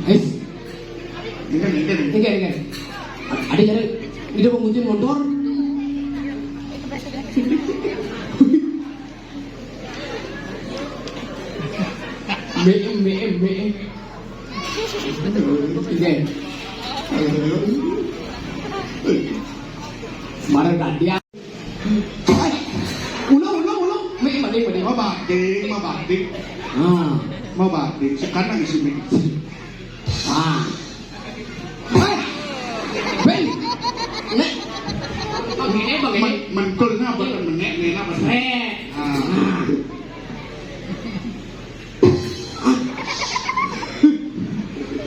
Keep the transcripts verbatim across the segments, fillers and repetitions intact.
Guys, enggak, enggak. Enggak, enggak. Ada cara, udah mau nguncin motor. B M, B M, B M. Oke. Marah tadi ya. Ulung, ulung, ulung. Mik, mending, mending. Mau batik, mau batik. Ah. Mau batik. Sekarang isi mik. Ah. Hei! Ben! Nek. Bang, ini, bang, ini. Men-, mentul na, bukan menek, nih, na, bukan. Sret. Ah. Ah.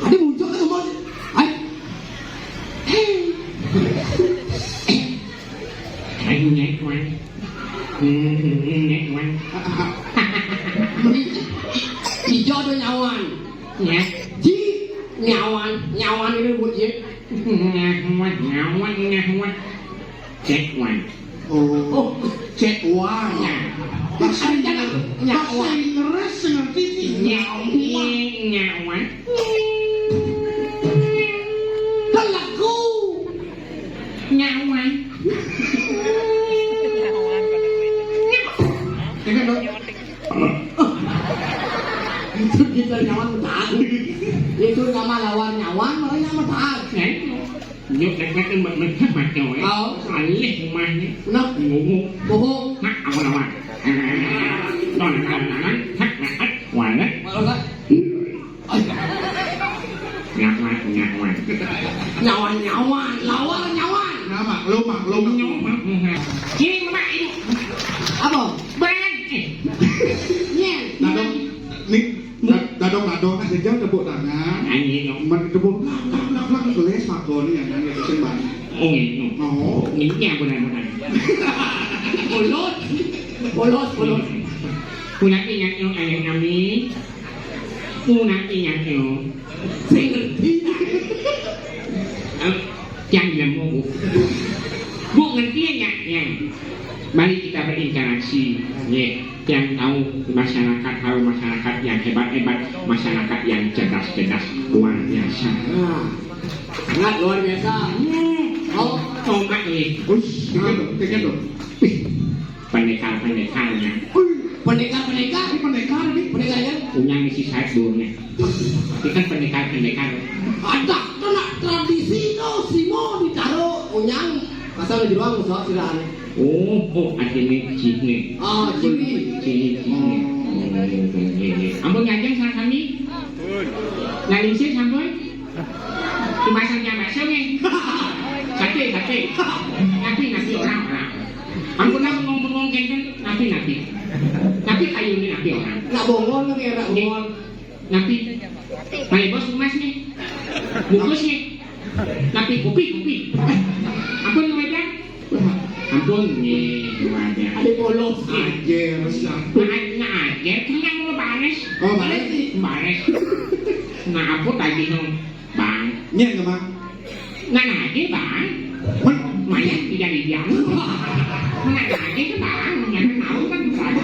Ada muncul ke, Bos? Hai. Hei. Hai, nyek, weh. Hmm, nyek, weh. Ini, ini, Ijo do nyawan. Nya. Ji nyawan, nyawan ini buat ji. Nyawan, nyawan, nyawan. Cek wan. Oh. Oh, cek wan. Nya. Bahasa Inggris, nyawan. Bahasa Inggris ngerti sih. Nya, nyawan. Kan lagu. Nyawan. Dengar dong. Itu kita nyawan metak. Itu nama lawan nyawan, malah nyawan metak. Nyok dekat dengan metak macam eh. Oh. Alih rumahnya. Nah. Ngomong. Bohong. Nak awal-awal. Tangan-tangan, hak, hak, walet. Malah. Nyawan, nyawan. Nyawan, nyawan. Lawan, nyawan. Nah, maklum, maklum. Nyawan. Ini, Mak, ini. Apa? Berangan. Eh. Nyen. Dadong, ni, da-, dadong, dadong, aja jam tepuk tangan. Anjing, no. Man, tepuk, plak, plak, plak, plak, geles, makoni, ya, kan, ya, kecil banget. Oh, ini, no. Oh. Ini yang benar-benar. Polos. Polos, polos. Punya ingat, no, ayah kami. Una ingat yo. Sing ngerti. Yang lemu, Bu. Bu, ngerti ya, ya? Mari kita berinteraksi. Ya, yang tahu masyarakat, tahu masyarakat yang hebat-hebat, masyarakat yang cerdas-cerdas, luar biasa. Nah, sangat luar biasa. Hmm. Oh, coba nih. Us, tiga tuh, tiga tuh. Pendekar-pendekarnya. Pendekar-pendekar? Ini pendekar, nih. Pendekar, ya? Punya misi side door-nya. Ini kan pendekar-pendekar. Ada, kena tradisi, no, simo ditaruh, unyang. Pasal di ruang, usah, silakan. Oh, oh, artinya sini. Ah, sini. Sini, sini. Oh. Oh, iya, iya. Ampun, ngajeng sama kami. Ngalih sih, sampun. Di pasarnya masuk, nih. Sate, sate. Napi, napi orang, orang. Ampun lah, bengong-bengong kenten, napi, napi. Napi kayu ni, napi orang. Nak bongol, nak ya, nak bongol. Napi. Malih bos, emas ni. Bungkus ni. Napi, kopi, kopi. Ampun, Madam. Ampun, ni, Madam. Ada polos. Aja, besar. Nah, nah, aja. Kena mau baris. Oh, baris. Baris. Nah, apa tadi, no? Bang. Nya, Bang. Ngan aja, Bang. Mayat tidak didiam. Ngan aja ke Bang. Jangan mau kan, Bang.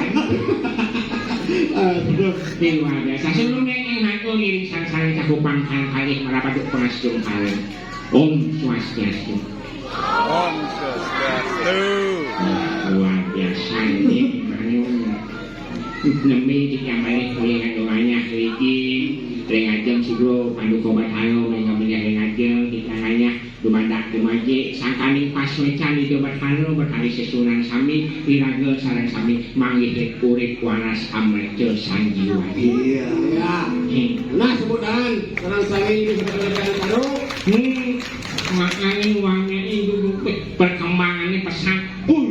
Aduh. Ini luar biasa. Sebelumnya yang ngatur diri sang-sang cakupang kang kalih marapaduk pangasung kalih. Om Swastiastu. Om Swastiastu. Luar biasa ini, Bang. Nemi dinyamai kuwi nganggo wayah iki. Ring ajeng sira Paduka Batara mengga menyang ring ajeng, kita ngayah dumadak dumaji, sangkaning paswecan Ida Batara, Batari Sesuunan sami, iraga sareng sami manggih urip waras amreca sanjiwani. Iya. Iya. Hmm. Nah, sebut tangan, sareng sami Ida Batara. Hmm. Maknane wangi itu perkembangannya pesat. Oh,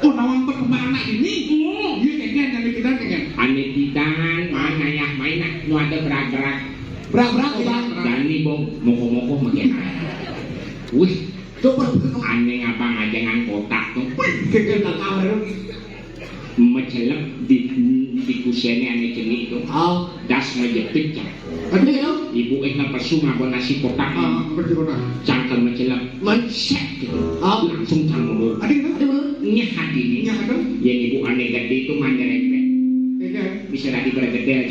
oh, nawang perkembangan anak ini? Oh. Iya, kegian, kami kita, kegian. Ane pidan, manayah mainah, nu ada berak-berak. Berak-berak, ya. Dani, Bong, moko-moko, makin. Wih, coba. Ane ngabang ajengan kotak tuh. Wih, kegian, tak tahu, ya. Mecelep di, di kusene ane cenik tuh. Oh. Das ngejepit, Cang. Tapi ya? Ibu eh ngepesu ngabon nasi kotak. Ah, ngerti kotak. Cangkem mecelep. Mencet gitu. Ah. Langsung cang mundur. Ada gitu? Ada mundur? Nyah hati ini. Nyah ada? Yang ibu ane gede itu manjerempet. Iya. Bisa lagi bergedel.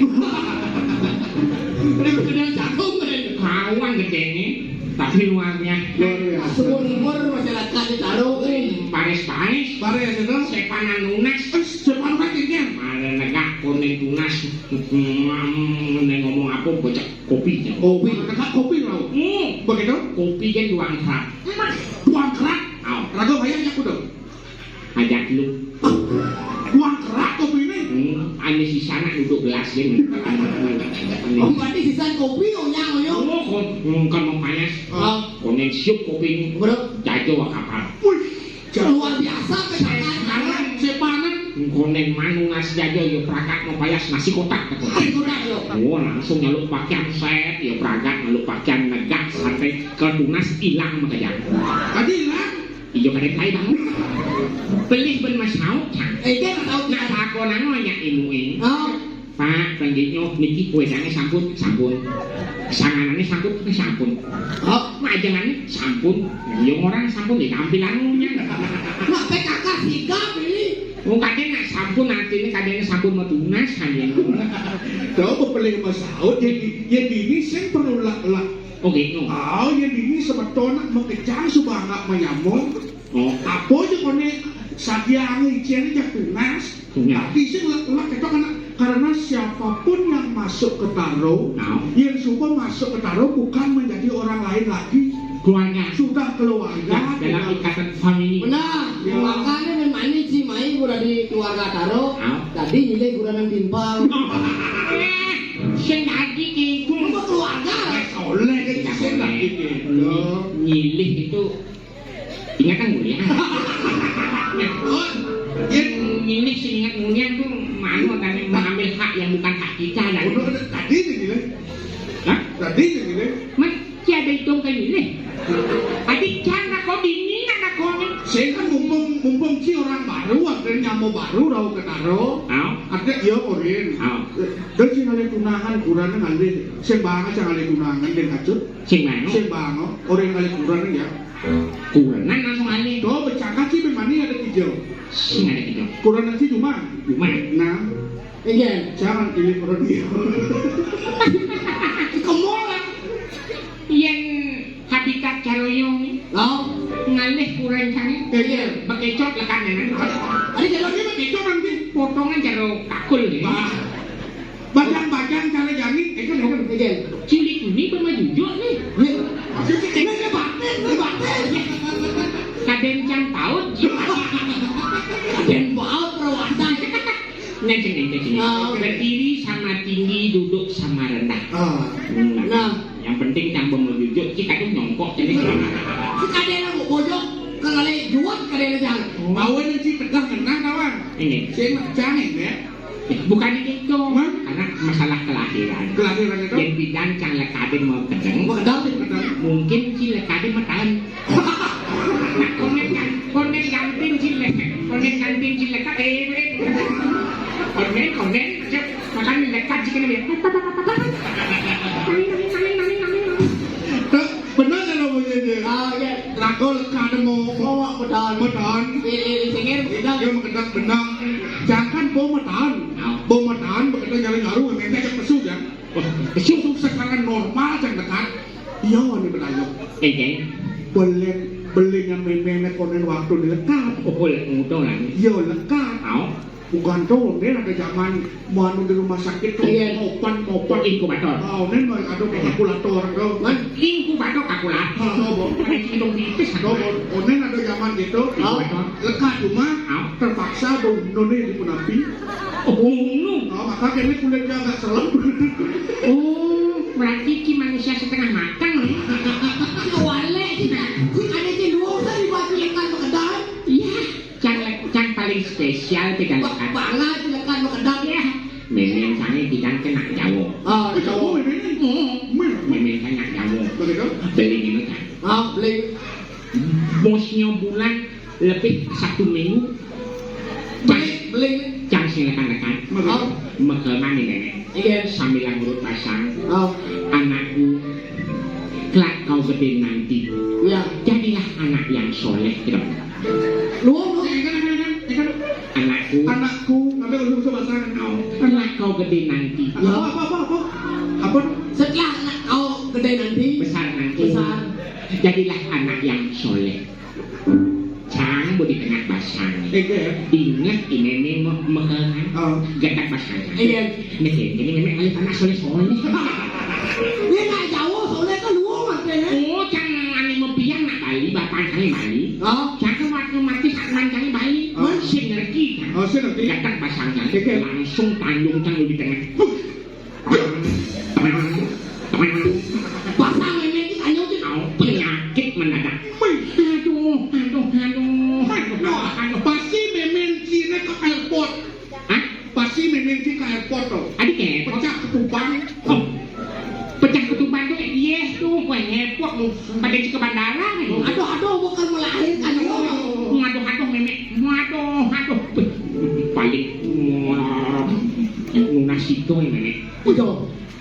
Ada bergedel jagung, ada. Kawan gedenya, tapi luarnya. Luar biasa. Seumur-umur masyarakat ditaruh. Baris-baris. Baris itu. Sepanan lunas. Eh, sepanan lunas, ya? Malah negak konen tunas. Hmm, ngomong apa, bocah kopi, ya? Kopi. Negak kopi, mau. Hmm. Begitu? Kopi kan duang kerak. Duang kerak? Aw. Raga bayar, ya, kudu. Ajak lu. Duang kerak kopi ini? Hmm, ane si sana duduk gelas ini. Oh, berarti sisan kopi, oh, nyang, oh, yo. Oh, kon, hmm, kan mau panas. Ah. Konen siup kopi ini. Bener. Jajo kapal. Wih. Luar biasa, P K K. Sepanan, sepanan. Konen manu nasi jajo, yo pragat mau payas nasi kotak, kata. Nasi kotak, yo. Oh, langsung nyaluk pakaian set, yo pragat nyaluk pakaian negak, santai, ketunas ilang makejang. Tadi ilang? Ijo kadek tai banget. Pelih ben masaut, Cang. Eh, dia masaut. Nak takonan lo nya ilmu ini. Oh. Pak, panggilnya niki kuedangnya sampun, sampun. Sanganané sampun, sampun. Oh, majengané sampun. Ya orang sampun ya tampilannya. Nak P K K sigap ini. Wong kadén nak sampun artiné kadén sampun metunas kadén. Coba pelih Mas Saud, ya di, ya dini sing perlu lak-lak. Oke, no. Oh, ya dini semeton nak mekejang suba nggak menyambung. Oh. Apa aja koné sadia anu iciané jak tunas. Tunas. Tapi sing lak-lak itu karena, karena siapapun yang masuk ke Taro, nah, yang suba masuk ke Taro bukan menjadi orang lain lagi. Keluarga. Sudah keluarga. Ya, dalam ikatan famili. Benar. Ya. Makanya memang ini si Mai udah di keluarga Taro. Ah. Tadi nyilih kurang timpal. Sing tadi ki. Lu keluarga. Soleh kan sing tadi ki. Nyilih itu ingatan mulia. Oh, ya. Nyilih sing ingat mulia tuh manu tadi mengambil hak yang bukan hak kita dan. Udah, udah, tadi nih gila. Hah? Tadi nih gila. Man, tiada hitung kayak gini. Tadi kan nak kau dingin, nak kau nih. Saya kan mumpung, mumpung si orang baru, ada nyamuk baru, rau ketaro. Hah? Ada iya korin. Hah? Dan sing ngalih tunangan, kurangnya ngalih. Sing banget sing ngalih tunangan dan kacut. Sing banget. Sing banget, orang ngalih kurang ya. Kurenan langsung alih. Tuh, bercakap sih, memang ini ada hijau. Sing ada hijau. Kurenan sih cuma. Cuma. Nah. Iya. Jangan pilih orang dia. Kemul lah. Yang habitat caroyong nih. Lau. Ngalih kurang cari. Iya. Bekecot lekannya kan. Ada jalur dia bekecot nanti. Potongan caro kakul nih. Bah. Bajang-bajang cara jani, eh kan, eh kan, eh kan. Cilik ini pernah jujur nih. Nih, maksudnya ini, ini batin, ini batin. Kadén cang paut. Kadén paut perawatan. Nih, sini, sini, sini. Ah. Berdiri sama tinggi, duduk sama rendah. Ah. Hmm. Nah, yang penting cang mau jujur, cik kadung nyongkok jadi. Si kadén mau bojok, kalau jual kadén jangan. Bawa nanti pegang kena kawan. Ini. Saya mah jangan ya. Bukan itu. Hah? Karena masalah kelahiran. Kelahiran itu? Yang bidan cang lekadin mau kedeng. Mau kedeng, mau kedeng. Mungkin si lekadin mau tahan. Nah, konen kan, konen gantin si lek, konen gantin si lekat, eh, eh, konen, konen, makan lekat sih kena dia. Benar kan, Abang Jajah? Ah, iya. Lagu lekad mau bawa bedan. Bedan. Pilih singir, bedan. Dia mengendak benang. Jangan bawa medan. Bawa medan, begitu jalan baru, minta ke pesu, ya. Pesu sekarang normal, jangan dekat. Iya, ini bedayo. Oke. Beli, belinya memengnya konen waktu di lekad. Oh, lek muda lah. Iya, lekad. Au. Bukan tuh, dia ada zaman mau anu di rumah sakit tuh, iya, mopan, mopan. Inkubator. Oh, nen mau ada kalkulator tuh. Kan? Inkubator kalkulator. Oh, oh, oh. Ada hitung tipis. Oh, oh, oh, nen ada zaman gitu. Oh. Inkubator. Lekat cuma, oh, terpaksa dong, noni di punapi. Oh, ngono. Oh, maka kayaknya kulitnya agak serem. Oh, berarti ki manusia setengah matang nih. Wale, kita, kita ada di luar, saya dibuat lekat makedal. Iya. Cang, cang paling spesial ti lekat. Banget lekat makedal. Ya. Memeng cangé bidan kena Jawa. Ah, Jawa memeng. Hmm. Memeng kena Jawa. Begitu? Beli ini, Cang. Ah, beli. Bosnya bulan lebih satu minggu. Beli, beli. Cang sing lekan-lekan. Begitu? Megeman ini, Nenek. Iya. Sambil ngurut pasang. Oh. Anakku, kelak kau gede nanti. Iya. Jadilah anak yang soleh, gitu. Lu, lu. Anakku. Anakku, nanti kalau bisa pasangan. Oh. Kelak kau gede nanti. Apa, apa, apa, apa? Apa? Setelah anak kau gede nanti. Besar nanti. Besar. Jadilah anak yang soleh. Cang, bu di tengah basang. Iya. Ingat, ini nih, me-, mekengan. Oh. Gatak basang. Iya. Nih, ini memang kali panas soleh-soleh. Ini nggak jauh, soleh kan luar, Mas, ya. Oh, cang anu mepiang nak Bali, bapak cang Bali. Oh. Cang kan waktu mati, sakman cang Bali. Oh. Sing ngerti, Cang. Oh, sing ngerti. Gatak basang, Cang. Iya. Langsung tanjung, Cang, di tengah. Huh. Pasang ini kita nyuci tahu penyakit mendadak. Wih, aduh, aduh, aduh, aduh, aduh, aduh. Pasti memeng Cina ke airport. Hah? Pasti memeng Cina ke airport tuh. Adik ngepot. Pecah ketuban. Oh. Pecah ketuban tuh, iya tuh, gue ngepot, mau pada ke bandara nih. Aduh, aduh, bukan melahirkan, ya. Aduh, aduh, memeng. Aduh, aduh. Paling.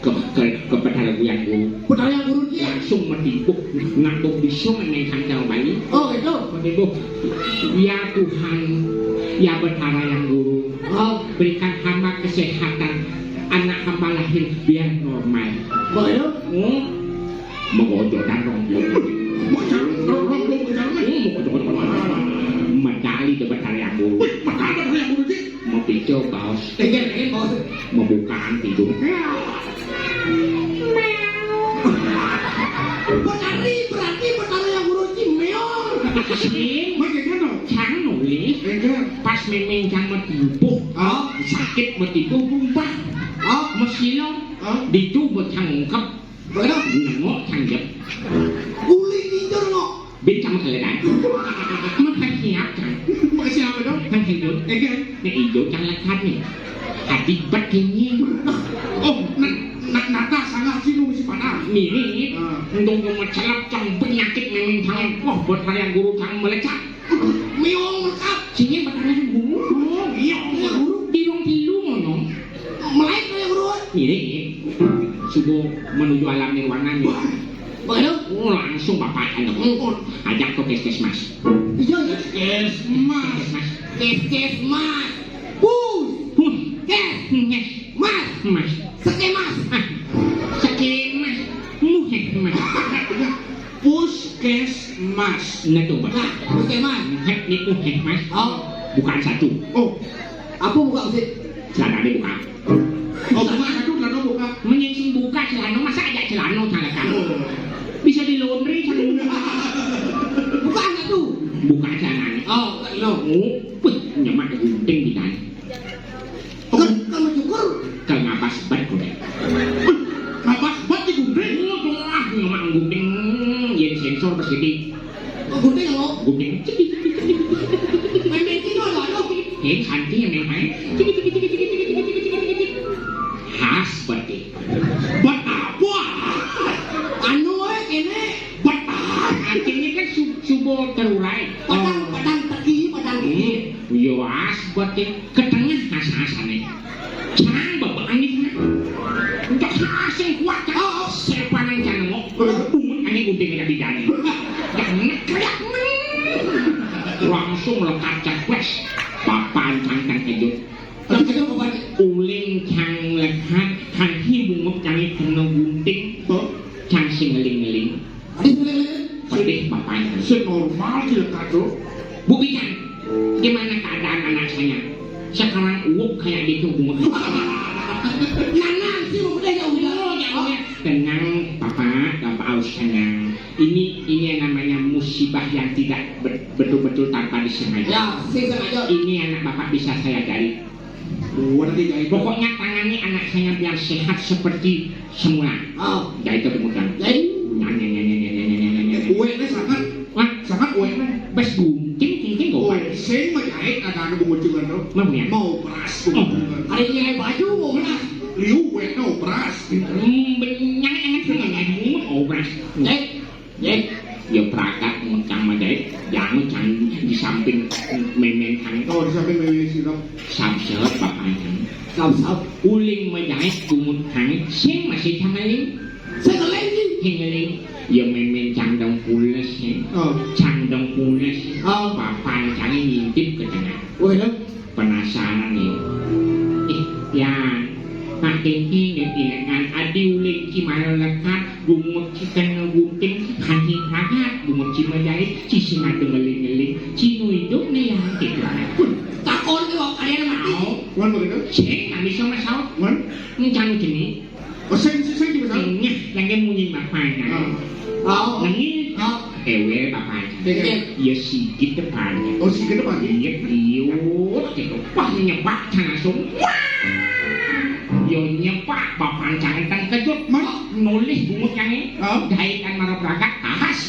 ke, ke, ke Betara Hyang Guru. Betara Hyang Guru dia. Langsung matimbuk, ngambung bisa main kantong Bali. Oh, gitu. Matimbuk. Ya Tuhan, ya Betara Hyang Guru. Oh. Berikan hamba kesehatan. Anak hamba lahir biar normal. Oh, ya? Hmm. Mengojotan dong. Bocah, rong, rong, rong, bocah, rong. Hmm, mengojotan. Medali ke Betara Hyang Guru. Wih, Betara Hyang Guru, Ji. Mau pintu, bos. Iya, iya, bos. Mau bukaan pintu. Betari berarti Betara Hyang Guru Cimeong. Sing. Mas, ya, kan, dong? Cang nulis. Enggak. Pas memeng cang matimbuk. Oh. Sakit matimbuk, berubah. Oh. Mesilong. Oh. Ditu buat cang ungkep. Begitu? Nengok cang jep. Uli ninjur, ngok. Bin sama keledan. Makasih apa? Makasih apa dong? Kan hidup. Eh, kan? Nek ijo cang lekat nih. Hati bet ini. Oh, na, na, nata sangat sih lu mesti pada. Mirip. Ah. Untung gua macelap cang penyakit memang cang. Wah, buat hari yang guru cang melecak. Miong lekat. Sini buat hari yang guru. Oh, iya, iya, guru. Di ruang tilu ngono. Melek kaya guru. Mirip. Subuh menuju alam nirwana nih. Begitu? Oh, langsung bapak aja. Hmm. Ajak ke puskesmas. Iya, iya. Puskesmas. Puskesmas. Puskesmas. Pus. Pus. Kes. Nyes. Mas. Mas. Sekemas. Ah. Sekemas. Muheh, Mas. Puskesmas. Nah, tuh, Mas. Nah, puskesmas. Heh, ini puskesmas. Oh. Bukan satu. Oh. Apa buka, Mas? Celananya buka. Oh, buka satu, celana buka. Mending sing buka celana, masa aja celana salah kamu. Oh. Bisa di laundry, celana. Buka satu. Buka celananya. Oh, lo. Oh, wih, nyemak gunting di dalam. Kan, kan mencukur. Kan ngabas bet kok. Ngabas bet di gunting. Iya, dong, ah, nyemak gunting. Yen sensor pas gede. Oh, gunting lo? Gunting. Main bensin lo, lo, lo. Eh, santai yang main. Khas berarti. Buat apa? Anu, eh, ini. Buat apa? Akhirnya kan su-, subuh terurai. Padang, padang teki, padang teki. Hmm, yo, as berarti. Ke tengah asa-asane. Cang bapak anis, nah. Untuk asing kuat, Cang. Oh, oh. Sepanan Cang nengok. Bungut ane gunting ada bidane. Yang nekreak, men. Langsung lekat ceples. Papan Cang Cang kejut. Terus kejut apa? Uling Cang lekat, kaki bungut Cang kena gunting. Oh. Cang sing ngeling-ngeling. Aduh, ngeling-ngeling. Pedih bapaknya. Senormal sih lekat, tuh. Bu Bidan, gimana keadaan anak saya? Sekarang uwuk kayak gitu, Bu. Nanang sih, Bu, udah ya, udah. Oh, ya, oh, ya. Tenang, Bapak, Bapak harus tenang. Ini, ini yang namanya musibah yang tidak be-, betul-betul tanpa disengaja. Ya, sih sengaja. Ini anak Bapak bisa saya dari. Oh, nanti jahit. Pokoknya tangani anak saya biar sehat seperti semula. Oh. Jahit itu kemudian. Jahit. Nyanyi, nyanyi, nyanyi, nyanyi, nyanyi, nyanyi. Uweknya sangat. Wah, sangat uweknya. Bes gunting, gunting, oh, gopak. Sing mah jahit ada anu bungut juga tuh. Mau ya? Mau beras bungut juga. Ada yang nyai baju, mau beras. Liu uweknya mau beras. Hmm, benyang, enak, enak, enak, mau beras. Jahit. Jahit. Ya pragat ngucang mah jahit. Jangan cang di samping memen cang. Oh, di samping memen sih, Bang. Sab-sab bapaknya. Sab-sab. Uling mah jahit bungut cang. Sing masih cang eling. Sing eling, sih. Sing eling. Ya memen cang dong pules, ya. Oh. Cang dong pules. Oh. Papan cang ngintip ke tengah. Oh, iya. Penasaran ya. Eh, ya. Mak Tengki ngetingan adi uling ci mara lekat, bungut ci kena gunting, hati pragat, bungut ci majahit, ci sing adu ngeling-ngeling, ci nu hidup nih ya, gitu. Pun, takon ke wak kalian mati. Mau. Wan begitu? Sing, kami sama saut. Wan? Encang jenis. Oh, sing, sing, sing, sing, sing. Nyeh, lagi munyi bapaknya. Ah. Oh. Nangis. Oh. Ewe bapaknya. Iya. Ya sigit depannya. Oh, sigit depannya. Iya, iya, gitu. Wah, nyebak langsung. Wah. Yo nyebak bapak jangan kejut. Mas? Nolih bungut yang ini. Oh. Jahit kan marah pragat. Ahas.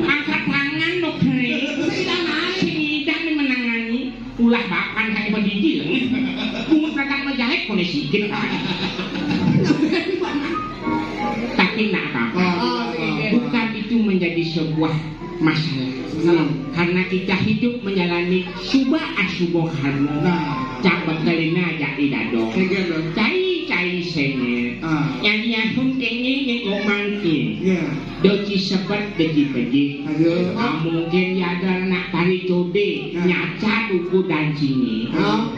Angkat tangan, no, kering. Sing idang naik. Sing idang nih menangani. Ulah bapan kayak begigil. Bungut datang menjahit, kone sigit. Tapi nggak apa-apa. Oh, iya. Bukan itu menjadi sebuah masalah. Hmm. Karena kita hidup menjalani suba asubo karmo. Nah. Cak bekelina aja idado. Iya, dong. Cai-cai sene. Ah. Nyari ahung kene nek ngomong ke. Ya. Doci sebet doci pede. Aduh. Ah, mungkin ya ada nak tari code. Ya. Nyaca tuku dan sini. Ah.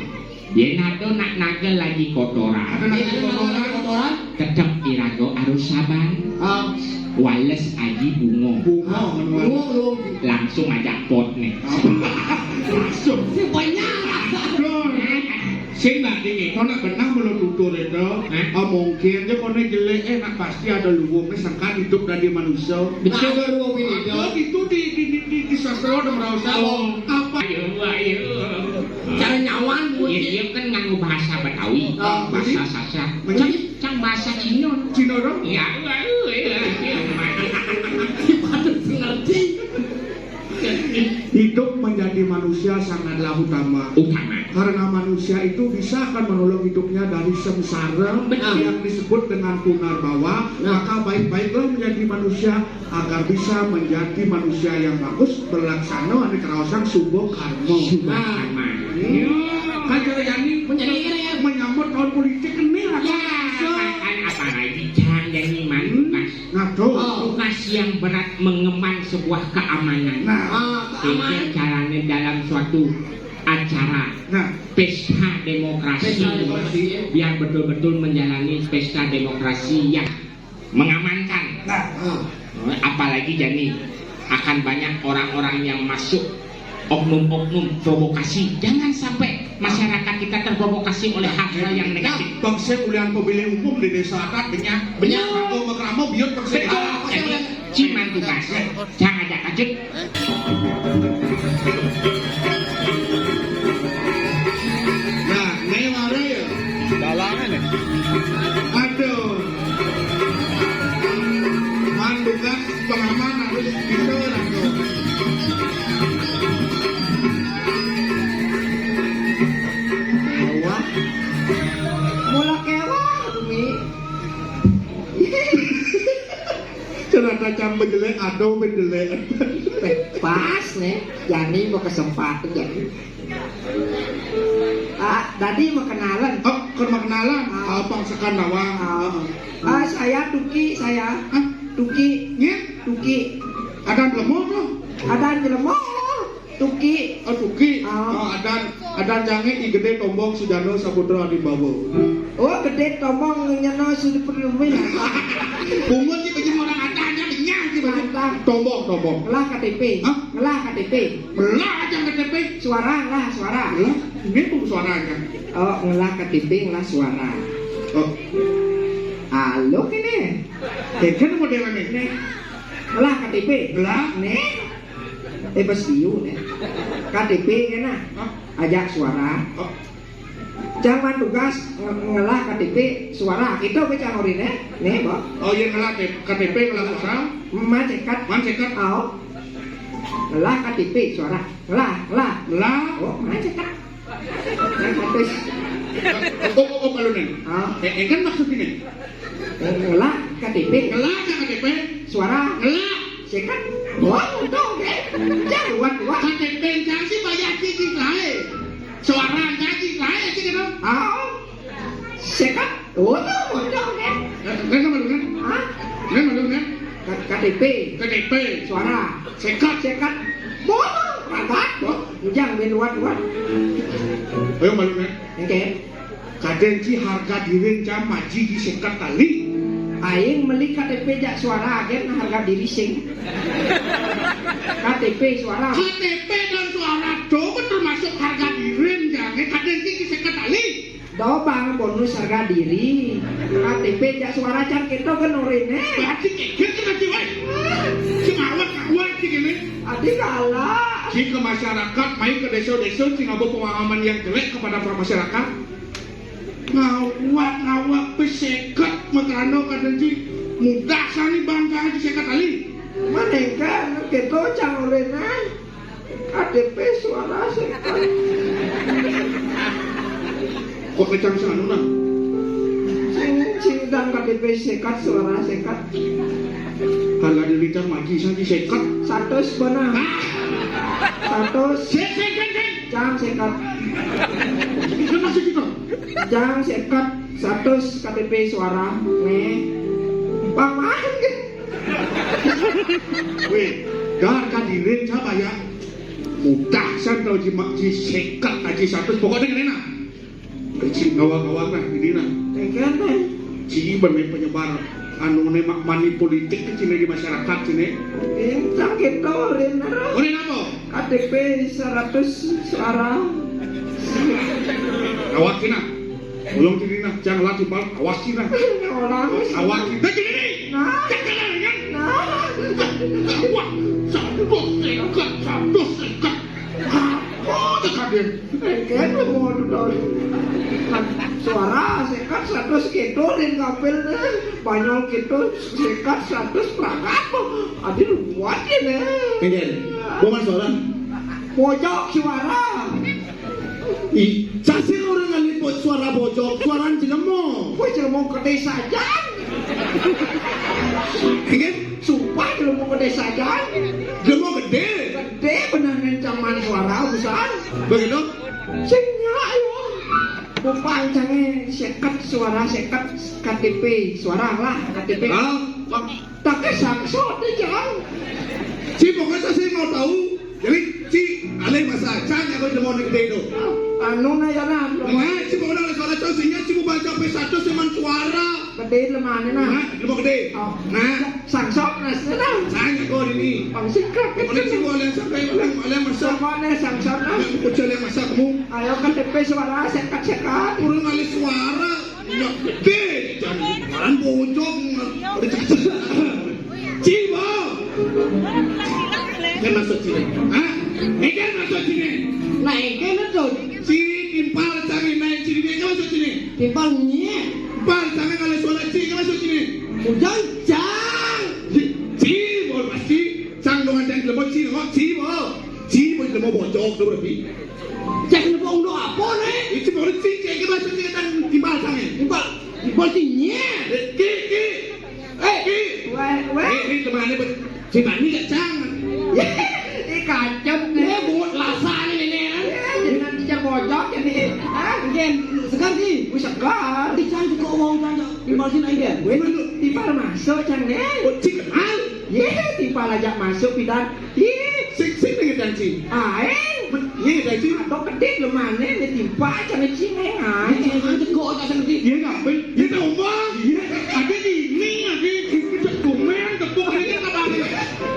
Dia nado nak nagel lagi kotoran. Ada nak nagel kotoran? Tetep irago harus sabar. Ah. Wales aji bungo. Bungo, bungo. Langsung ajak pot nih. Ah. Langsung. Si banyak. Aduh. Sing mbak dingin. Kau nak benang melo tutur itu. Hah? Ah, mungkin aja kau nih jelek, eh, nak pasti ada luwung nih sangkan hidup dari manusia. Betul. Nah, ada luwung ini, ada itu di, di, di, di, di sastra ada merasa. Oh. Apa? Ayo, ayo. Cara nyawan, iya, iya kan nganggo bahasa Betawi, ah, bahasa Sasak. Cang, cang bahasa Cina. Cina dong? Iya, ayo, ayo, ayo. Patut ngerti. Hidup menjadi manusia sangatlah utama. Utama. Karena manusia itu bisa akan menolong hidupnya dari sengsara. Betul. Yang disebut dengan punarbawa. Nah. Maka baik-baiklah menjadi manusia agar bisa menjadi manusia yang bagus, berlaksana ane karaosang suba karma. Suba karma. Nah. Hmm. Kan cara jani menyambut tahun politik ini lah. Ya, kan apalagi jangan jani mantu, Mas. Nah, tuh. Tugas yang berat mengemban sebuah keamanan. Nah. Ah, keamanan. Caranya dalam suatu acara, nah, pesta demokrasi, pesta demokrasi, ya, biar betul-betul menjalani pesta demokrasi yang mengamankan. Nah. Ah. Apalagi jani akan banyak orang-orang yang masuk, oknum-oknum provokasi. Jangan sampai masyarakat kita terprovokasi oleh hal-hal yang negatif. Bangsa kuliah pemilih umum di desa adat, benyah. Benyah. Betul. Ramo, makramo, biar bangsa. Betul. Jadi, ciman tugas. Jangan ajak kacut. Nah, ini mara ya. Dalangan ya. Aduh. Mandukan pengaman harus bisa, aduh. Wah. Mula kewah, Umi. Cerita cang bejelek, aduh bejelek. Eh, pas nih, jani mau kesempatan jani. Ah, tadi mau kenalan. Oh, keur mau kenalan. Ah. Ah, pangsekan nawang. Ah. Ah, saya Tuki, saya. Hah? Tuki. Nya? Tuki. Adan jelema tuh. Adan jelema. Tuki. Oh, Tuki. Ah. Oh, adan, adan jange I Gede Tombong Sujana Saputra Adimbawa. Oh, Gede Tombong nyana sudah perlu. Bungut sih, baju orang adan, adan, nya sih, baju. Mantap. Tombong, Tombong. Ngelah K T P. Hah? Ngelah K T P. Ngelah aja K T P. Suara, ngelah suara. Ngelah? Ini pun suara aja. Oh, ngelah K T P, ngelah suara. Oh. Halo, kene. Tekan modelnya. Nih. Ngelah K T P. Ngelah? Nih. Eh, bos iu, nih. K T P, kena. Hah? Ajak suara. Oh. Jangan tugas nge-, ngelah K T P suara. Itu ke cang orine. Nih, Bo. Oh, iya, ngelah T-, K T P, ngelah suara. Man cekat. Man cekat. Oh. Ngelah K T P suara. Ngelah, ngelah. Ngelah. Oh, man cekat. Yang satu. Oh, oh, oh, kalau nih. Ah. Eh, eh, kan maksud ini. Ngelah K T P. Ngelah K T P. Suara. Ngelah. Cekat. Wah, untung, oke. Jangan buat, buat. K T P yang sih banyak cicing lain. Suara gaji lain sih gitu. Ah, sekat. Oh, tuh, bocor, kan? Eh, kan sama dengan? Hah? Kan sama dengan? K-, K T P. K T P. Suara. Sekat. Sekat. Bocor, ragat, bo. Ujang, ben, luat, luat. Ayo, malu, kan? Oke. Kadang ci harga diri jam maji di sekat kali. Aing meli K T P jak suara agen harga diri sing. K T P suara. K T P dan suara dong termasuk harga diri, jangan kadang ci di sekat kali. Dobang bonus harga diri. K T P jak suara can kita kan orine. Berarti kaget kan, Ci, weh? Cuma awak kawan ci gini. Adi kalah. Ci ke masyarakat, main ke desa-desa, ci ngabo pemahaman yang jelek kepada para masyarakat. Ngawak, ngawak, peseket, makrano kadang ci. Mudah sani bangga di sekat kali. Mana kan, kita cang orine. K T P suara sekat. Kok kecang sanu, nah? Sing, sing dang K T P sekat, suara sekat. Harga diri cang maji saji sekat. Satus benar. Ah! Satus. Sik, sik, sik, sik. Cang sekat. Itu maksud itu? Cang sekat. Satus K T P suara, nih. Paman, kan? Wéh, gar kadirin sapa ya? Mudah san tau ji mak ji séket aji satus, pokoknya ngene nah. Kecil ngawang-ngawang nah, ini nah. Engkén, nih. Ji ben penyebar anu né mak money politik kecil di masyarakat sini. Encang gitu, Rin. Rin apa? K T P seratus suara. Awak kina. Ulung kini nah, jangan lagi bal, awak kina. Orang. Awak kina. Nah, kini nih. Nah. Jangan kan? Nah. Wah, satus séket, satus séket. Apa tuh kadén? Engkén mau duduk. Suara séket satus gitu, Rin, kapil nih. Banyol gitu, séket satus perangkat. Adi luwat ya, nih. Engkén. Bukan suara. Bojok suara. Ih, sasih orang ngaliput suara bojok, suara jelemo. Kowe jelemo gedé saja. Engkén. Sumpah jelemo gedé saja. Jelemo gedé. Gedé bener nih, caman suara urusan. Begitu? Sing nyala, ayo. Bukan cangé séket suara séket K T P suara lah K T P. Ah. Bang, tak kesangsot deh, Jang. Ci, pokoknya saya mau tahu. Jadi, Ci, alih masa, Cang, aku udah mau gede itu. Anu nah ya nah. Nah, Ci, pokoknya oleh suara Cang, sehingga Ci mau baca P satu cuman suara. Gede lemane nah. Nah, lu mau gede. Oh. Nah. Sangsot nah, nah. Cang, aku ini. Bang singkat. Pokoknya Ci, mau oleh sampai, oleh, oleh masa. Pokoknya sangsot nah. Yang kucel yang masa kamu. Ayo K T P suara séket-séket. Kurang alih suara. Nya gedé, jan barang bojok. Ci, bo. Kan maksud Ci. Hah? Iki kan maksud Ci. Nah, iki lho, Dut. Ci timpal cari naik Ci, iki kan maksud Ci. Timpal nyé. Timpal cari kalau suara Ci, kan maksud Ci. Ujan jang. Ci, bo pasti. Sang dengan yang lemot Ci, kok Ci, bo. Ci, bo lemot bojok tuh berarti. Cek lho, wong lho apa, Nek? Iki baru sih, cek iki maksud ceritane timbal sange. Timbal, timbal sing nyet. Eh, ki, ki. Eh, ki. Weh, weh. Eh, ini temanane, Bu. Cimani gak cang. Iki kacet, Nek. Eh, bungut lasane, Nek. Eh, jangan dicek bojok ini. Ah, nggih, segar, Ki. Wis segar. Iki cang juga wong cang, cang. Timbal sing nang nggih. Weh, timbal masuk, cang, Nek. Oh, cik kenal. Ye, timpal aja masuk, pidan. Ih, sik, sik, nih, Cang, sik. Ae. Iya, Cang, sik. Atau kedit lemane, nih, timpal, Cang, sik, nih, ae. Ini Cang, Cang, kok tak sendiri. Iya, ngapain? Iya, tak omong. Iya. Ada ini, ada ini. Cek komen, tepuk ini, apa ini?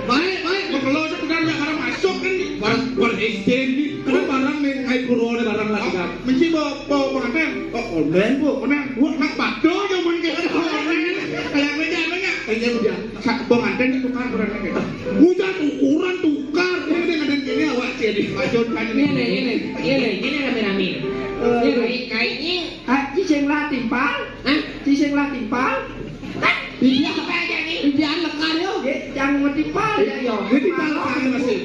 Baik, baik. Mau keluar, sebentar, nggak, karena masuk, kan. Barang, barang S D ini. Ada barang, nih, ngai pura, ada barang lagi, kan. Mesti bawa, bawa pengantin. Oh, online, Bu. Online. Wah, nak batu aja, main kayak online. Kayak meja, meja. Kayaknya udah. Sa-, pengantin tukar ukuran ini. Udah ukuran tukar. Ini udah ngadan gini awak jadi. Lanjut kan. Ini, ini, ini, ini, ini rame-rame. Eh, ini, ini. Kayak, kayak ini. Ah, ci sing lah timpal. Hah? Ci sing lah timpal. Hah? Iya. Apa aja nih? Iya, lekar yo. Nggih, cang mau timpal ya yo. Ini timpal apa masih?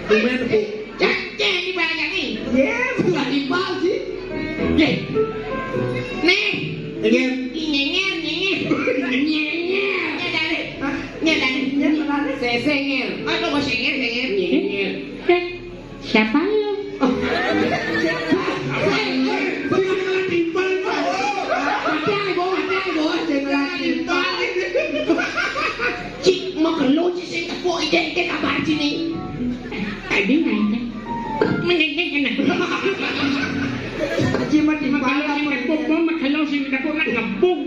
Lumayan, Bu. Cang, cang, ini banyak nih. Iya, bukan timpal sih. Nggih. Nih. Nggih. Nyenyer, nyenyer. Nyenyer. Nyenyer. Hah? Nyenyer. Nyenyer, nyenyer. Saya senger. Aduh, kok senger, senger, nyenyer. Eh, siapa lu? Oh. Apa? Eh, eh, timpal, Pak. Hati-hati, Bu, hati-hati, Bu. Jangan timpal. Cik, mau keluar sih, sing tepuk, ide, ide kabar sini. Tadi naik, kan? Mending, kan? Cik, mau timpal. Mau keluar sing tepuk, mau, mau keluar sing tepuk, nak ngepung.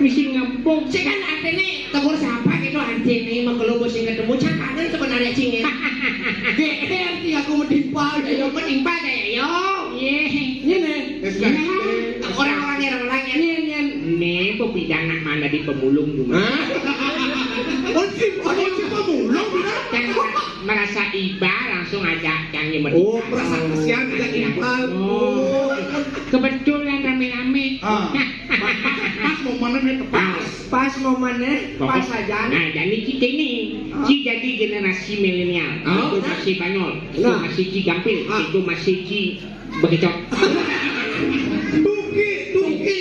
Mesti ngepung. Sing kan artinya, tegur siapa gitu artinya, mau keluar sing ketemu, cakanan sebenarnya, Cing, ya. G R, arti aku mau timpal, ya, mau timpal, ya, yo. Iya. Ini nih. Iya. Orang-orang yang orang yang. Iya, iya. Nih, pepidan nak mana di pemulung dulu. Hah? Ojib, ojib pemulung, benar? Kan merasa iba, langsung ajak yang nyemedit. Oh, merasa kasihan, ajak timpal. Oh. Kebetulan rame-rame. Ah. Pas, pas momennya tepat. Pas. Pas momennya, pas aja. Nah, jadi kita ini, ah, ci jadi generasi milenial. Ah. Itu masih banyol, itu, nah, masih ci gampil, ah, itu masih ci bekecot. Tuki, tuki.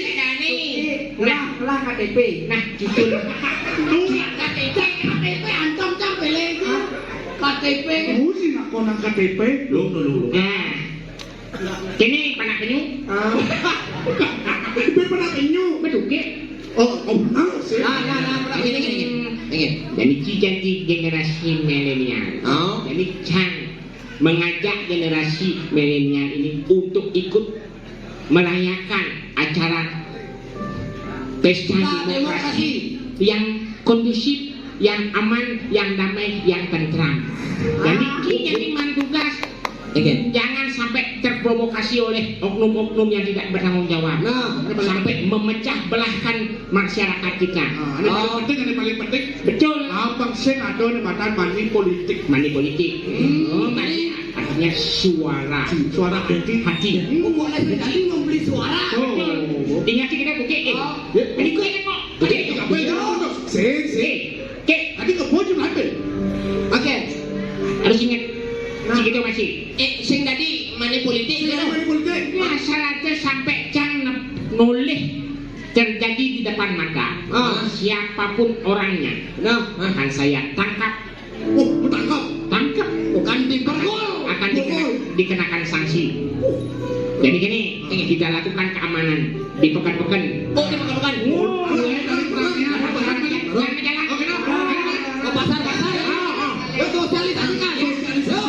Nah, lah, lah K T P. Nah, jujur. Tuh, K T P, K T P ancam-cam pilih itu. Hah? K T P. Lu sih nak konang K T P. Lu, lu, lu, lu. Nah. Kene panak penyu. Ah. Itu panak penyu. Betul ke? Oh, oh, benar sih. Nah, nah, nah, benar. Ingat, ingat, ingat. Ingat. Dan iki janji generasi milenial. Oh. Jadi cang mengajak generasi milenial ini untuk ikut merayakan acara pesta demokrasi yang kondusif, yang aman, yang damai, yang tentram. Jadi iki yang mantugas. Oke. Jangan sampai terprovokasi oleh oknum-oknum yang tidak bertanggung jawab. Nah, sampai memecah belahkan masyarakat kita. Nah, ini paling penting, ini paling penting. Betul. Apa sih ada ini matan money politik? Money politik. Hmm. Oh, money. Artinya suara. Suara hati. Hati. Kok boleh tadi membeli suara? Betul. Ingat sih kita buke. Oh. Ini gue kok. Oke, oke, oke. Sing, sing. Oke. Tadi ke bocor apa? Oke. Harus ingat. Nah. Segitu masih. Eh, sing tadi money politik. Sing tadi money politik. Masalahnya sampai cang nep- nolih terjadi di depan mata. Ah. Siapapun orangnya. Nah, akan saya tangkap. Oh, ketangkap. Tangkap. Bukan dipergol. Akan dikenakan, dikenakan sanksi. Jadi gini, kita lakukan keamanan di pekan-pekan. Oh, di pekan-pekan. Oh, iya, iya, iya. Jalan-jalan. Oke, nah. Ke pasar-pasar. Ya, sosialisasikan. Sosialisasi.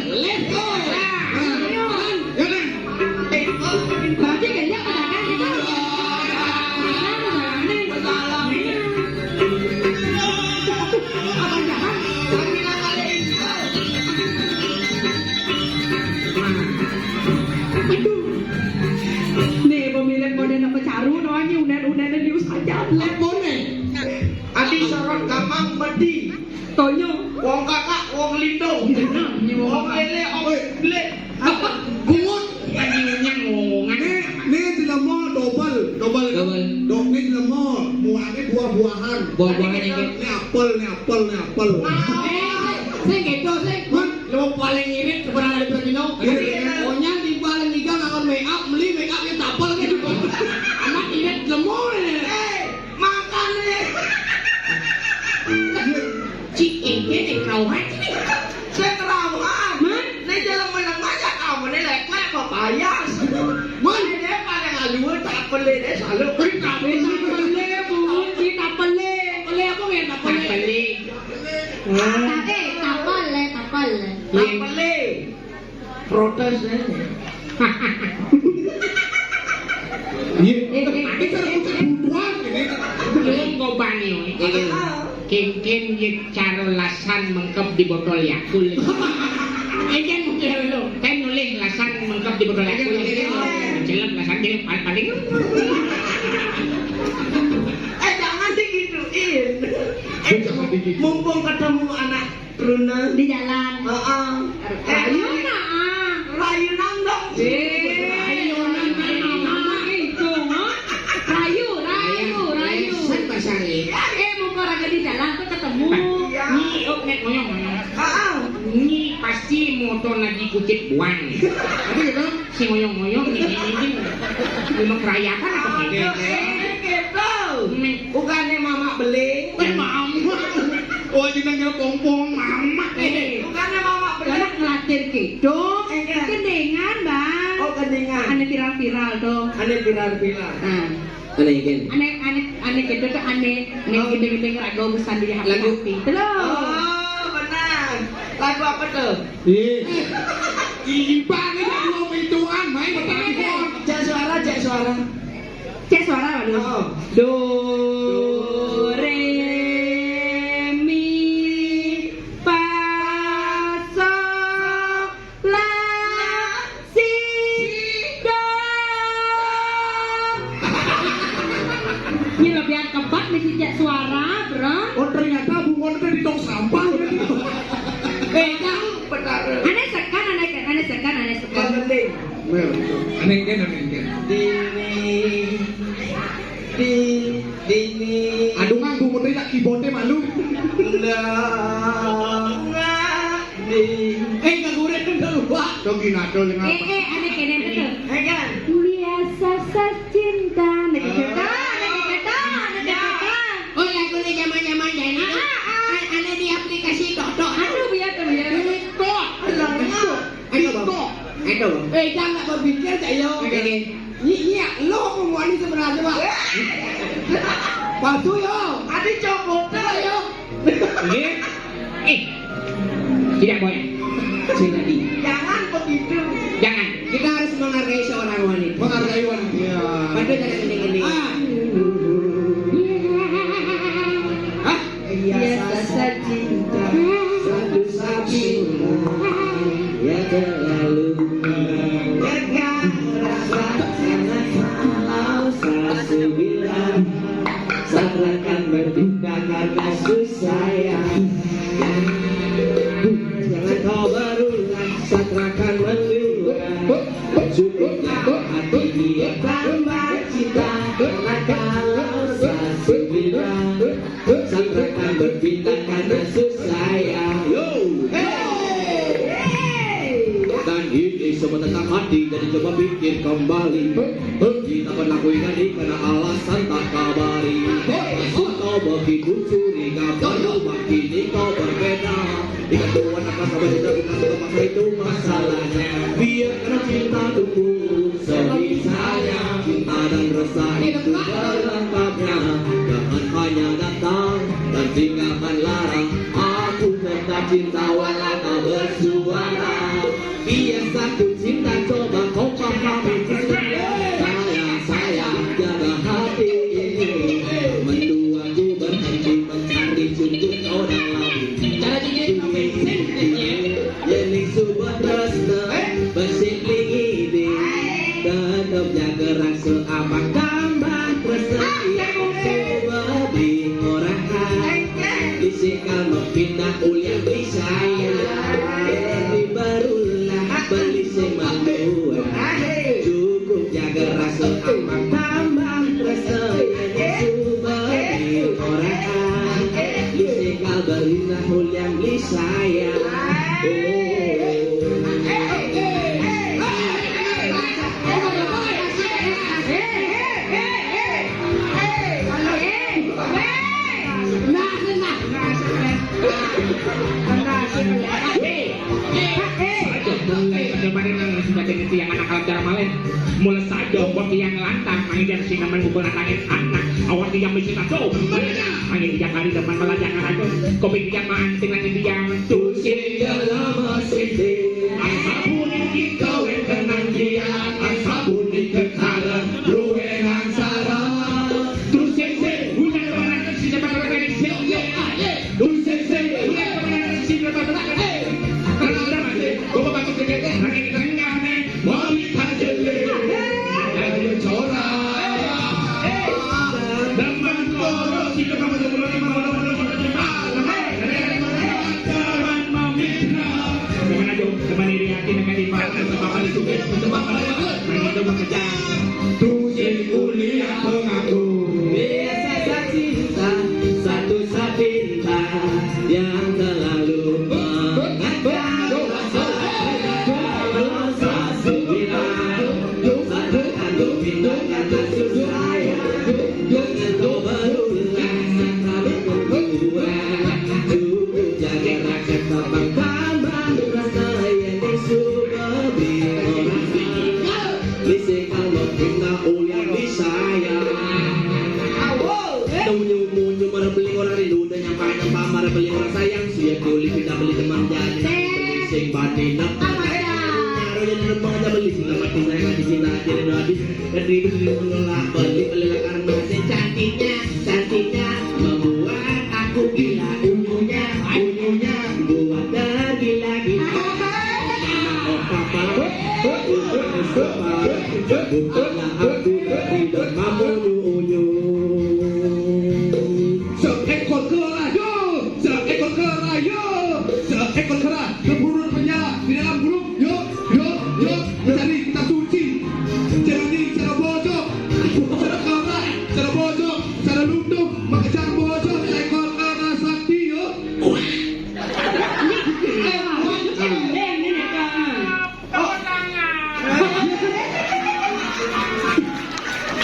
Let's go. Ya, nah. Berarti kerja pedagang gitu. Aduh. Nih, pemilik kode nak pecaru, no, anjing, unen-unen dius aja. Apa nih? Adi sorot gampang medi. Tonyo. Wong kakak, wong lindung. Wong lele, wong belit. Bungut. Ini, ini jelema double, double. Double. Dok, ini jelema muane buah-buahan. Buah-buahan ini. Ini apel, ini apel, ini apel. Wah. Eh, sing gitu, sing. Hah? Lu paling irit sebenarnya dari Pradino. Iya, iya. Pokoknya di paling tiga nganggur make up, beli make up yang tapel gitu. Amat irit jelema ini. Eh, makan nih. Cik, ini nih kerauhan ini. Saya kerauhan. Hah? Nih jelema yang banyak kamu nih lek-lek apa payas. Mun dia pada ngaluan tak pelit deh selalu. Wis tak pele, Bu, wis tak pele. Pele apa ya tak pele? Tak pele. Wah. Tak, eh, tak pele, tak pele. Tak pele. Protes deh. Iya. Eh, eh, eh, eh, eh. Butuhan ini. Belum kau bani, eh. Iya. Kengken ye caro lasan mengkep di botol Yakult. Kengken mungkin lo. Kan nulis lasan mengkep di botol Yakult. Iya, iya. Jelek lasan jelek paling. Eh, jangan digituin. Eh, jangan digituin. Mumpung ketemu anak Runa. Di jalan. Heeh. Eh, rayunan, ah. Rayunan dong. Eh, rayunan, rayunan. Itu, ha? Rayu, rayu, rayu. San pasang, eh. Eh, mumpung lagi di jalan tuh ketemu. Iya. Ni, oh, nek ngoyong-ngoyong. Heeh. Ni pasti motor lagi kucit buang. Tapi gitu. Sing ngoyong-ngoyong nih, ini, ini. Memang kerayakan apa gitu? Aduh, eh, gitu. Nih. Bukannya mamak beli. Eh, mamak. Oh, jeneng kira pong-pong, mamak. Eh, bukannya mamak beli. Anak ngelatir gitu. Enggak. Kendengan, Bang. Oh, kendengan. Ane viral-viral tuh. Ane viral-viral. Nah. Ane ikin. Ane, ane, ane gitu tuh ane. Ane gitu-gitu ngerago besan di H P. Lagu. H P. Tuh. Oh, benar. Lagu apa tuh? Ih. Ih, Bang, ini dua perhitungan, main. Cek suara, cek suara. Cek suara, waduh. Oh. Do, re, mi, fa, so, la, si, do. Ini lebih kebat nih cek suara, bro. Oh, ternyata bungon itu di tong sampah, ya, gitu. Eh, tahu. Benar. Ane sekan, ane, ane sekan, ane sekan. Yang penting. Ane kan, ane kan. Dini. Di, dini. Aduh, Mang, bungut ini tak keyboardnya malu. Enggak. Enggak. Di. Eh, nggak gurih, udah lupa. Dong, gini, aduh, dengan. Eh, eh, ane kene betul. Eh, kan? Biasa saja cinta, nek kita, nek kita, nek kita. Oh, lagu ini zaman-zaman dana. Ah, ah. An-, ane di aplikasi Toto. Aduh, biar tuh, biar. Itu. Aduh, Bang. Itu. Aduh, Bang. Eh, jangan nak berpikir, Cak, yo. Oke, oke. Nyi, nyi, lo apa mau ni sebenarnya, Pak? Palsu, yo. Adi copot. Coba, yo. Oke. Eh, tidak boleh. Jangan begitu. Jangan. Kita harus menghargai seorang wanita. Menghargai wanita. Ya. Bantu cara gini-gini. Ah. Hah? Biasa saja cinta satu-satunya yang terlalu menggegar rasa, karena kalau saya bilang, satrakan berpindah karena susah ya. Jangan kau berulang, satrakan mendua. Sudahnya hati dia tambah cinta, karena kalau saya bilang, satrakan berpindah karena susah ya. Yo. Hey. Dan ini semua tentang hati, jadi coba pikir kembali. Kita pernah kuingani karena alasan tak kabari. Kau begitu curiga, baru kini kau berbeda. Ikan tuan akan sabar, kita bukan suka paksa, itu masalahnya. Biarkan cinta tumbuh semisal, cinta dan rasa itu berlengkapnya. Jangan hanya datang dan tinggalkan lara. Aku tetap cinta walau tak bersuara. Biasa ku cinta, coba kau pahami. Sayang, sayang, jaga hati ini. Mendua ku berhenti mencari, cukup kau dalam ini. Cara gini, apa yang ini? Ini sebuah rasa bersih lingidi. Tetap jaga rasa abang tambah rasa. Coba beli orang. Bisi kalau pindah ulian beli saya. Ini barulah beli semampuan. Cukup jaga rasa aman tambah rasa. Ini coba beli orang. Bisi kalau barulah ulian beli saya. Oh. Kemarin nang sudah dengan tiang anak alam cara malin. Mula saja buat tiang lantang, main dari sini main pukul nantangin anak. Awak tiang mesti tahu. Main tiang hari depan malah jangan aja. Kopi tiang mancing lagi tiang. Tuh sih lama sih. Asapun kita wekan dia, asapun kita kalah, luengan salah. Terus sensei, udah mana si cepat lagi sensei. Terus sensei, udah mana si cepat lagi. Kalau udah masih, gua bakal cekek lagi di tengah nih. Mau minta jelek, ada yang corak. Teman koro, si cepat masuk dulu, lima, lima, lima, lima, lima. Teman mamitra. Teman aja, teman iri hati, teman di mana, teman paling suka, teman paling bagus. Teman itu bekerja. Tuh si kuliah pengaku. Biasa saja cinta, satu sapinta yang selalu mengatakan rasa, rasa sembilan. Satu kandung pindah kata susah ya. Dengan kau berulang, kami berdua. Cukup jaga rasa, tambah-tambah rasa yang sudah. Bisi kalau pindah ulian bisi saya. Awo, eh. Nyu, nyu, nyu, marah beli orang rindu, udah nyampe, nyampe, marah beli orang sayang. Siap beli, pindah beli teman jadi. Beli sing bani nak. Apa ya? Karo yang nembang aja beli, selamat tinggal, ngaji cinta aja, dan habis. Dan ribet, ribet, menolak, beli, beli, karena sing cantiknya, cantiknya membuat aku gila. Unyunya, unyunya buat tergila-gila. Apa? Apa? Bukanlah aku tidak mampu unyu. Seekor kera, yo! Seekor kera, yo! Seekor kera, berburu penyala di dalam gulung, yo! Yo, yo, mencari kitab suci. Jadi cara bojok, cara karat, cara bojok, cara lundung, mengejar bojok, cara kau kena sakti, yo.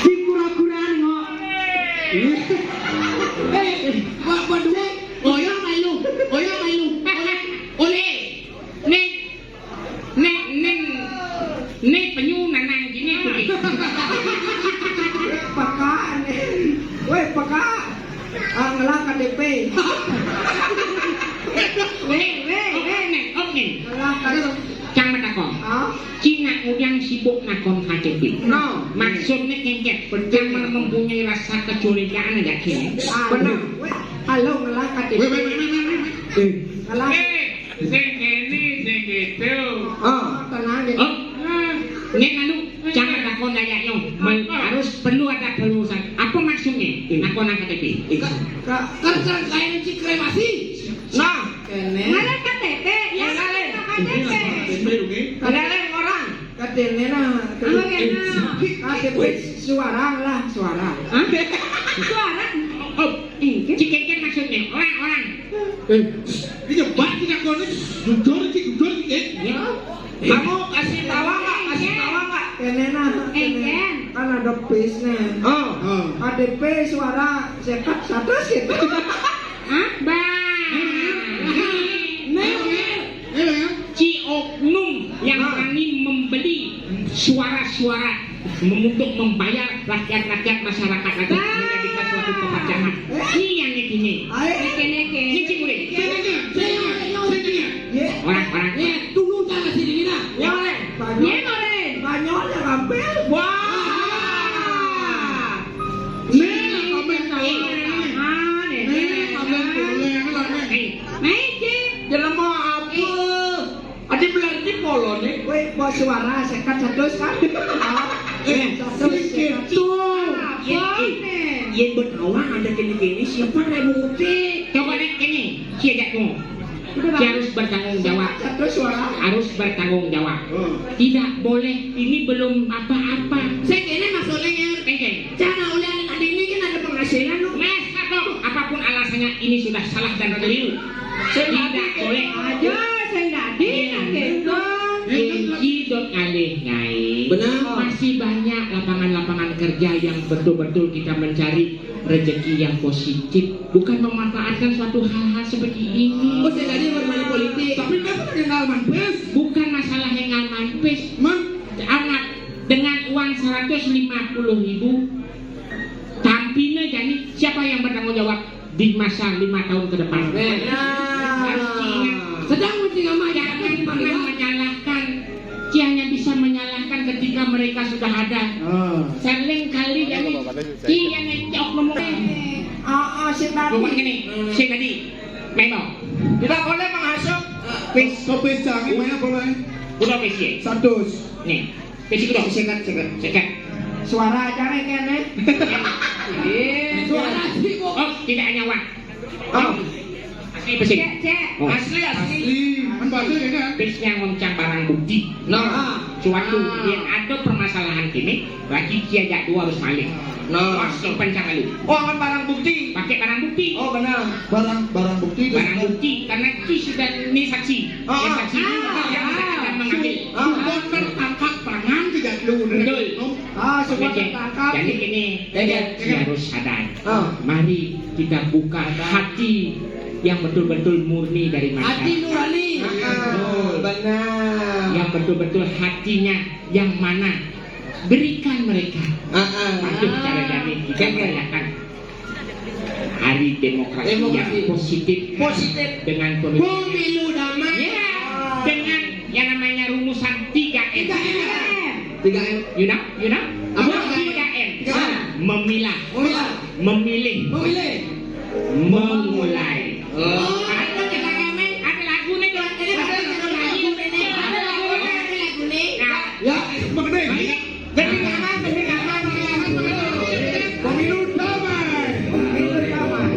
Di kura-kura nih, kok. Eh, buat, buat duit. Oyo melu, oyo melu, oleh, oleh. Nih, nih, nih. K T P. Wéh, wéh, wéh. Oke, oke. Alah, aduh. Cang matakon. Hah? Cina ngudiang sibuk nakon K T P. No. Maksudnya kéngkén. Penting. Cang mempunyai rasa kecurigaan aja, Ki. Ah, benar. Wéh, halo ngelah K T P. Wéh, wéh, wéh, wéh, wéh, wéh. Eh. Ngelah. Eh, sing kéné, sing kéto. Ah, tenang ya. Oh. Nek anu, jangan takon dayaknya. Men-, harus perlu ada perumusan. Apa maksudnya? Hmm. Nakon K T P. Ka-, ka-, kan, kan, kayak si kremasi. Nah, kéné. Ngarep K T P, ya, ngarep K T P. Ngarep orang. Katanya nah, apa kena? K T P suara lah, suara. Hah? Suara? Oh, iya. Cikéngkén maksudnya, orang, orang. Eh, ini nyebat kita kono, jujur, Cik, jujur, Cik, eh. Ya. Kamu kasih tawa nggak? Kasih tawa nggak? Kéné nah, kéné. Kan ada P S nya. Oh. Oh. K T P suara sekat satu gitu. Hah? Bah. Nih, nih. Ci oknum yang berani membeli suara-suara mem-, untuk membayar rakyat-rakyat masyarakat adat menjadikan suatu pekerjaan. Ini yang ini. Neke-neke. Ini cik murid. Orang, orang. Tunggu tangan sini, Nina. Ya, Banyol. Ya, Banyol ya, Kampil. Wah. Nina, Kampil. Nina, Kampil. Naik, Cik. Jelema apa? Adi belar di polone. Wéh, bawa suara sekat satu kan? Eh, satu sekat. Gitu. Apa nih? Yén buat awak ada kéné-kéné, siapa yang mau ngupik? Coba nek kéné, si ajak tuh. Dia harus bertanggung jawab. Satu suara. Harus bertanggung jawab. Hmm. Tidak boleh, ini belum apa-apa. Saya kira maksudnya, Nger. Kéngkén. Cara ulian adik ini kan ada penghasilan, lu. Mas, atau apapun alasannya, ini sudah salah dan keliru. Tidak boleh. Aja, sing dadi, gitu. Yén ci dot ngalih, Nyai. Benar. Masih banyak lapangan-lapangan kerja yang betul-betul kita mencari rezeki yang positif, bukan memanfaatkan suatu hal-hal seperti ini. Oh, saya tadi bermain politik. Tapi kan ada ngalman pes. Bukan masalah yang ngalman pes. Man. Amat, dengan uang seratus lima puluh ribu, tampina jani, siapa yang bertanggung jawab di masa lima tahun ke depan? Nah. Harus diingat. Sedang mesti ngomong, jangan pernah menyalahkan. Ci hanya bisa menyalahkan ketika mereka sudah ada. Ah. Saling kali jani. Iya, nek cok ngomong. Ah, ah, sing tadi. Ngomong gini, sing tadi. Memang. Tidak boleh menghasut. Pis. Kau pis jangan banyak boleh. Udah pis ya? Satu. Nih. Pis itu dong. Sekat, sekat. Sekat. Suara aja nih, kan, nih. Iya. Suara sih, Bu. Oh, tidak nyawa. Oh. Asli pis. Cek, cek. Oh. Asli, asli. Asli. Kan bagus ya, kan? Pis yang mencang barang bukti. Nah. Suatu yang ada permasalahan ini, lagi ci ajak dua harus malih. Nah. Langsung pencang lalu. Oh, aman barang bukti. Pakai barang bukti. Oh, benar. Barang, barang bukti itu. Barang bukti, karena ci sudah ini saksi. Ah, ini saksi. Ah, yang ah, akan mengambil. Ah. Sudah tertangkap tangan tidak perlu. Betul. Ah, sudah tertangkap. Jadi ini, jadi, jadi harus sadar. Ah. Mari kita buka hati yang betul-betul murni dari masyarakat. Hati nurani. Ah, betul. Benar. Yang betul-betul hatinya yang mana, berikan mereka. Ah, ah. Untuk cara jani kita merayakan hari demokrasi yang positif. Positif. Dengan pemilu. Pemilu damai. Ya, dengan yang namanya rumusan tiga M. Tiga M. Tiga M. You know? You know? Apa? Tiga M. Tiga M. Memilah. Memilah. Memilih. Memilih. Memulai. Oh. Ada kita ngomong, ada lagu nih, Dok. Ada lagu nih, Dok. Ada lagu nih. Nah. Ya, mengenai. Baik. Ganti nama, ganti nama, ganti nama. Pemilu damai. Pemilu damai.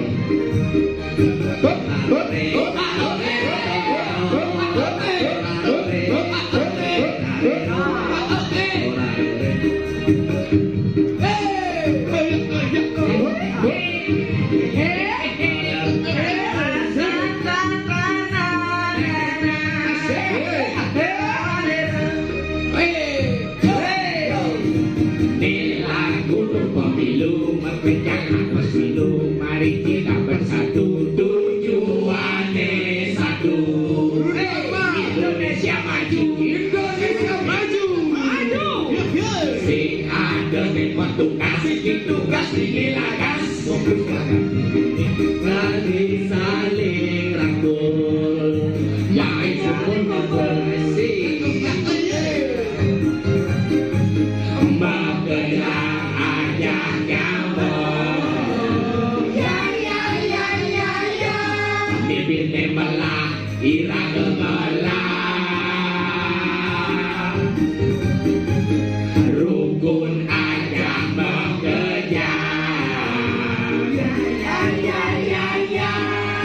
Bari saling rangkul, main sukun ngumpul. Makerja aja kamu. Ya, ya, ya, ya, ya. Bibir melah, ira gemelah. Rukun aja makerja. Ya, ya, ya, ya, ya.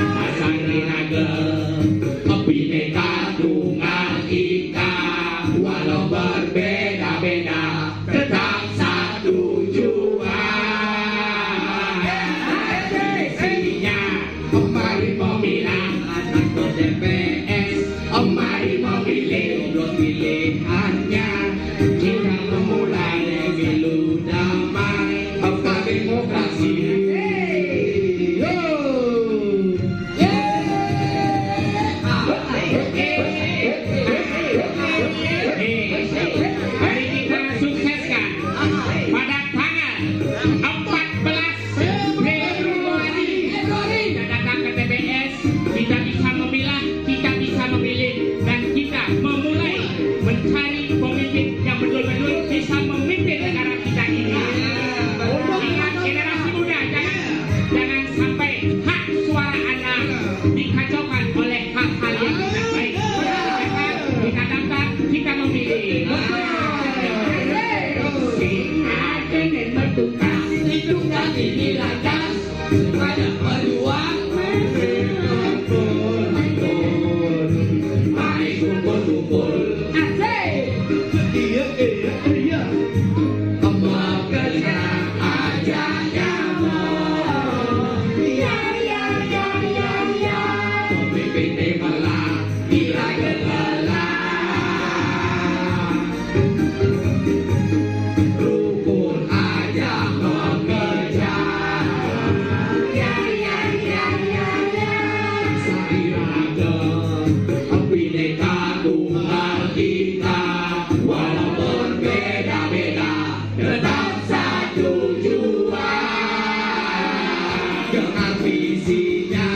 Asal raga, Bhinneka Tunggal Ika, walau berbeda-beda, tetap satu jua. Isinya, mari memilah, anak ke T P S, mari memilih, dua pilihannya. Kita memulai pemilu damai, pesta demokrasi. Yo! Mari kita sukseskan. Pada tanggal empat belas Februari, kita datang ke T P S, kita bisa memilah, kita bisa memilih, dan kita memulai mencari pemimpin yang betul-betul bisa memimpin negara kita ini. Ingat, generasi muda, jangan, jangan sampai hak suara Anda dikacaukan oleh hal-hal yang tidak baik. Kita daftar, kita memilih. Sing ada yang bertukar, itu kaki dilakas. Sebanyak peluang, main kumpul-kumpul. Asik. Iya, iya, iya. Makerja aja kamu. Ya, ya, ya, ya, ya. Pemimpin malah, ira gemelah. Rukun aja makerja. Ya, ya, ya, ya, ya. Sairana, Bhinneka Tunggal Ika, walaupun beda-beda, tetap satu jua. Dengan visinya,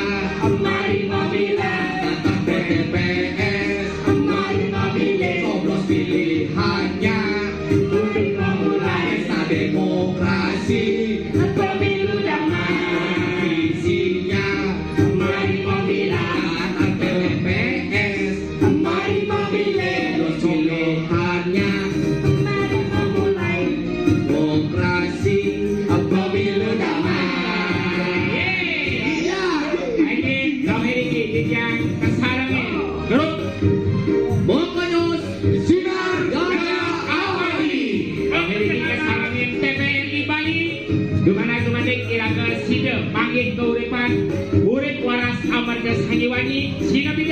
mari memilah, datang ke T P S, mari memilih, coblos pilihannya. Untuk memulai pesta demokrasi, pemilu damai. Dengan visinya, mari memilah, datang ke T P S, mari memilih, coblos pilihannya. Mari memulai demokrasi, pemilu damai. Yeay. Iya. Ayo, dong ini, Kijang, kesarangin. Grup. Bongkonyos, Sinar Gaya Abadi. Dong ini, kesarangin T V R I Bali. Di mana dumadik iraga sida panggih kauripan, urip waras amarga sanjiwani, sinebut